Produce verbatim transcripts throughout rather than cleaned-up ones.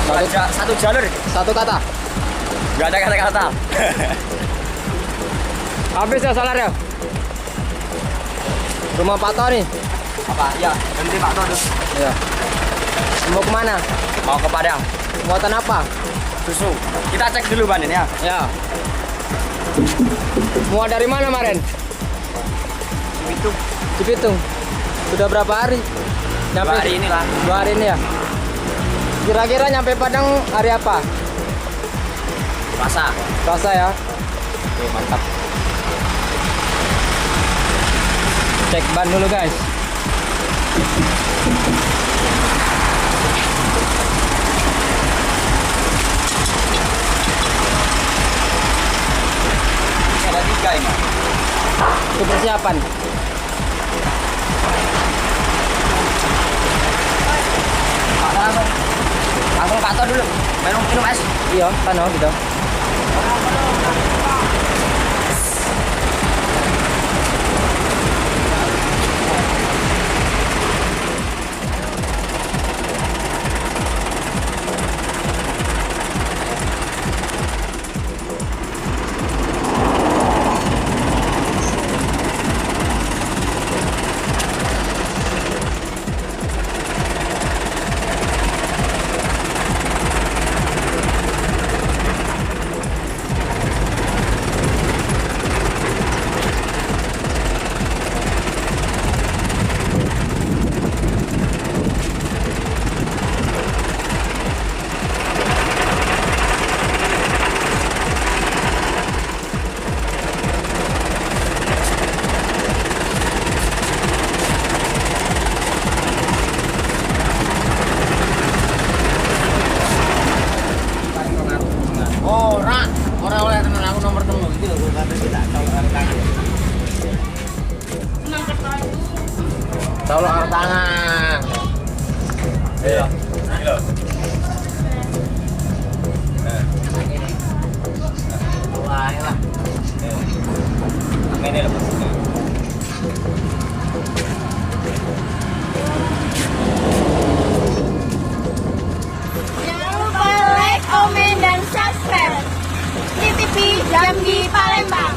Satu, satu jalur. Satu kata. Gak ada kata-kata. Habis ya solar ya? Rumah Pak Toh nih. Apa? Ya, berhenti Pak Toh tuh. Iya. Mau kemana? Mau ke Padang. Muatan apa? Susu. Kita cek dulu ban ini ya. Ya. Muat dari mana kemarin? Cibitung. Cibitung. Sudah berapa hari? Dua hari inilah. Dua hari ini ya. Kira-kira nyampe Padang hari apa? Selasa. Selasa ya. Oke, mantap. Cek ban dulu, guys. Ini ada tiga ini. Itu persiapan. Langsung Pak Toh dulu. Minum, minum es. Iya, kan gitu. Ora, ora oleh temen aku nomor telu iki lho, gue kata tidak tahu tangan. Tolong angkat tangan. Iya. Gila. Nah. Wah, iyalah. Ini lepas. Jangan lupa like, komen, dan subscribe T T P Jambi Palembang.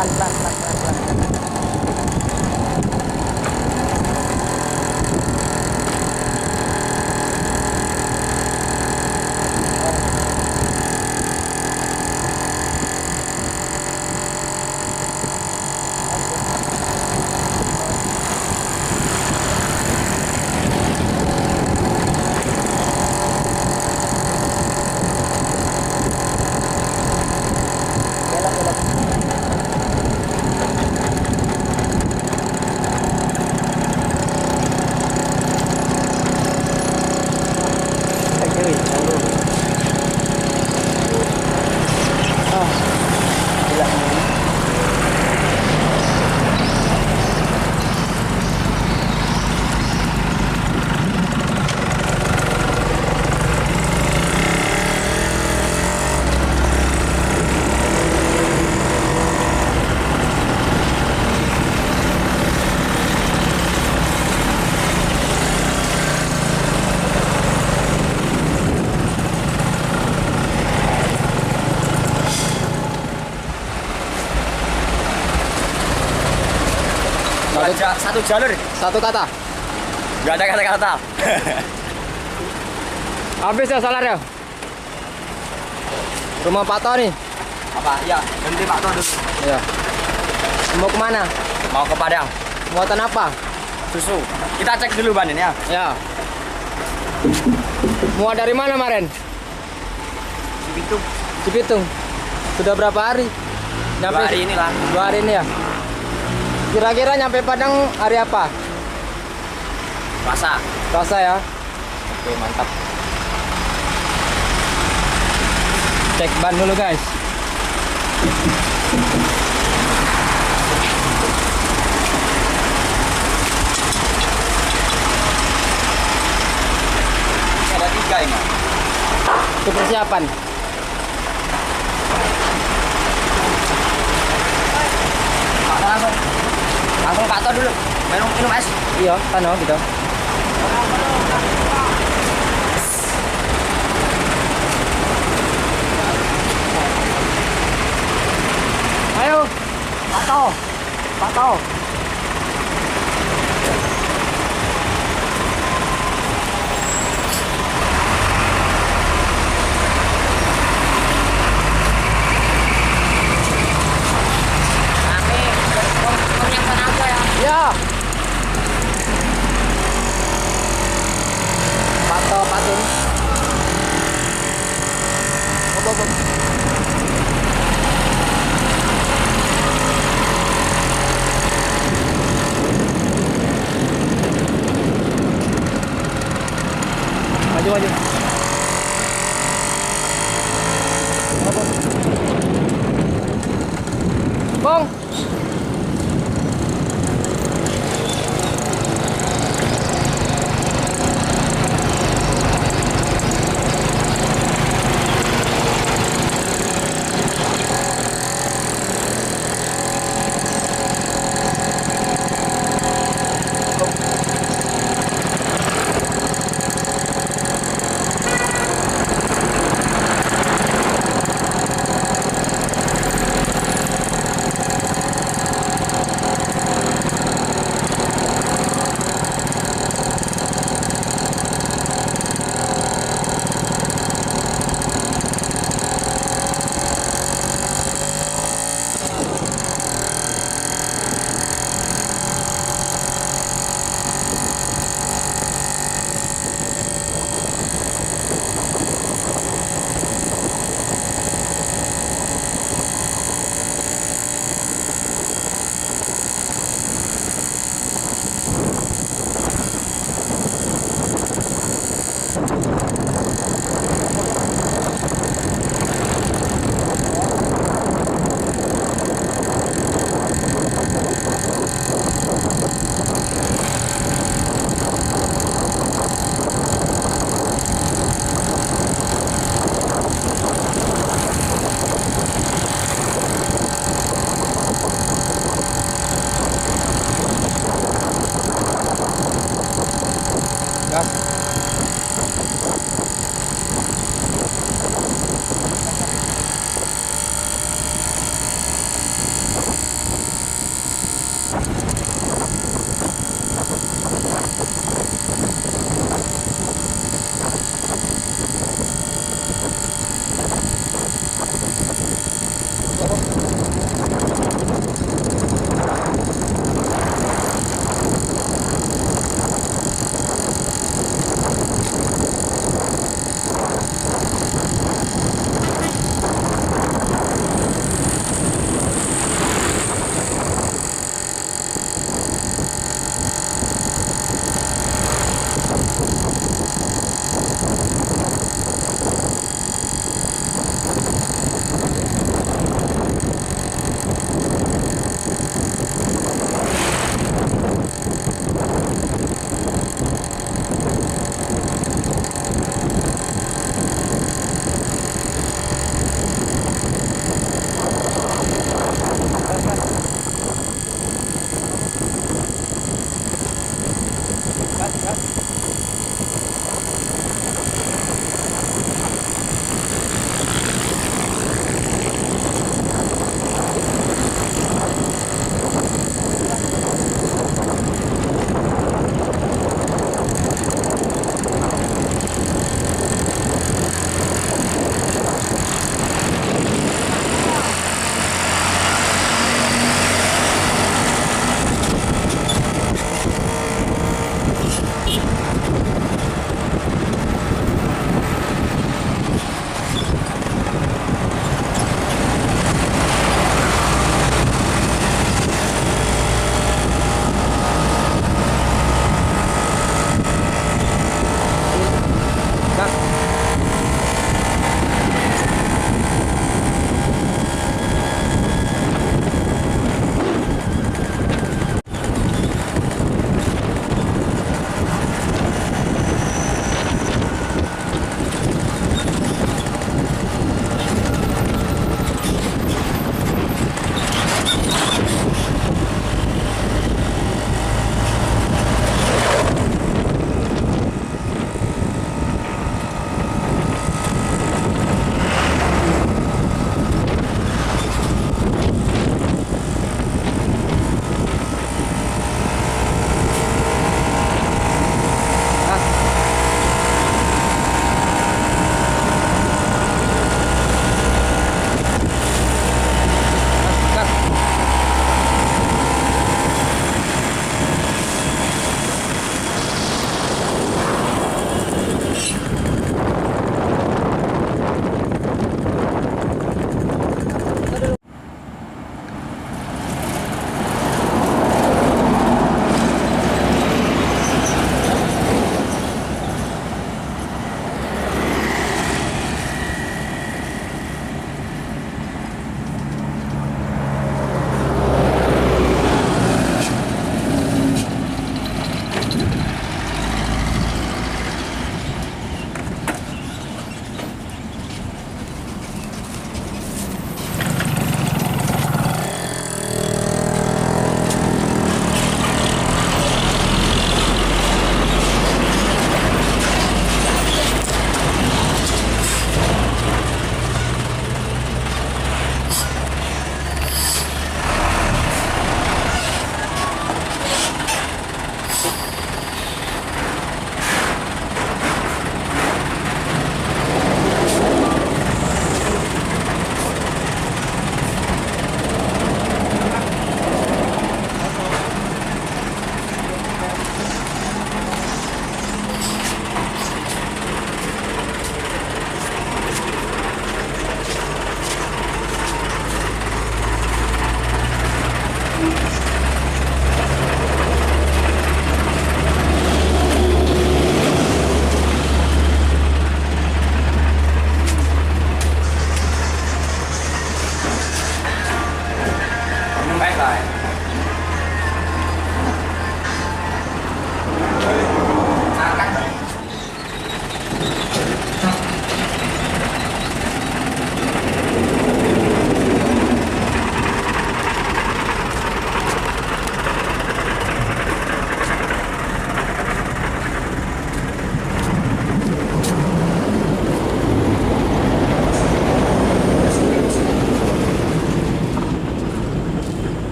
Pelan, pelan, pelan, pelan, pelan. Satu, satu jalur. Satu kata. Gak ada kata-kata. Habis ya solar ya? Rumah Pak Tony. Apa? Ya, berhenti Pak Tony dulu. Ya. Mau kemana? Mau ke Padang. Muatan apa? Susu. Kita cek dulu ban ini ya. Ya. Muat dari mana kemarin? Cipitung. Cipitung. Sudah berapa hari? Nyampe dua hari inilah. Dua hari ini ya. Kira-kira nyampe Padang hari apa? Selasa. Selasa ya. Oke, mantap. Cek ban dulu, guys. Ini ada tiga ini. Itu persiapan. Langsung, langsung Pak Tony dulu. Minum, minum es. Iya, kan gitu. Ayo, Pak Tony. Pak Tony. Yang sana aja ya. Ya. Pato, patin. Hop, hop, hop.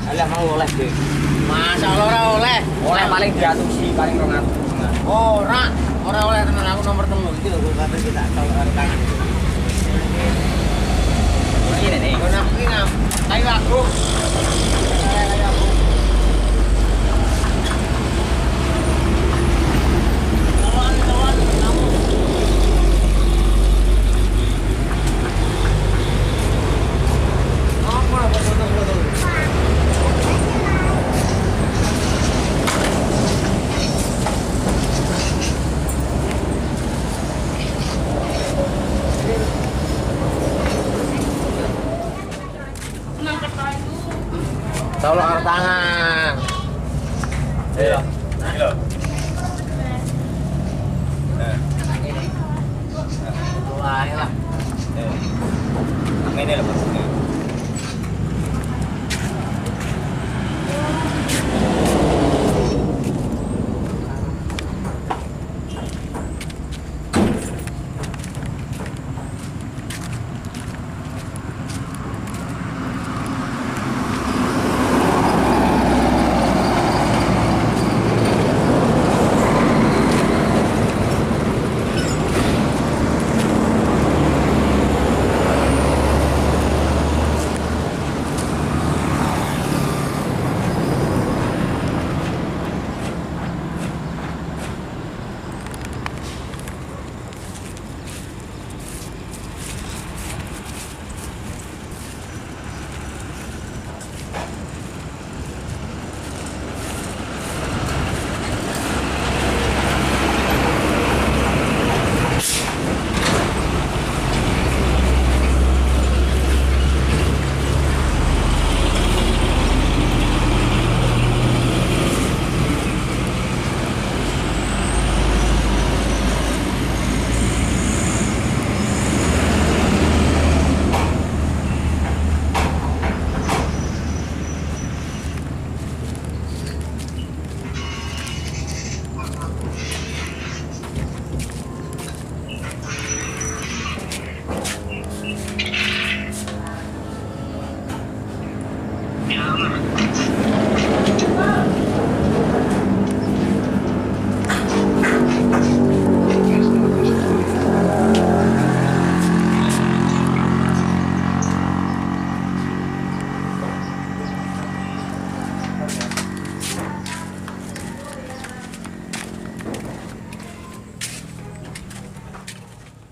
Alah, mau oleh, Dik. Masa Allah ora oleh? Oleh paling diatusi, paling rong atus. Ora, ora oleh tenan, aku nomor telu iki lho, gue kata kita tau karo tangan. Ini nih. Gue nak ini, nah. Kayu aku. Tolong angkat tangan. Iya. Iya. Nah. Nah. Itu aja lah. Iya. Ini lah, Bos.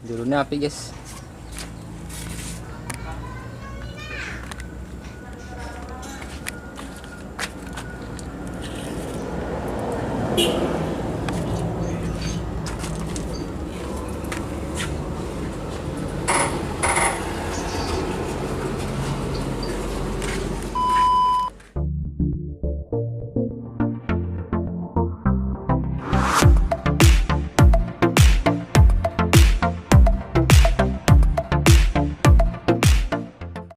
Dulune api, guys.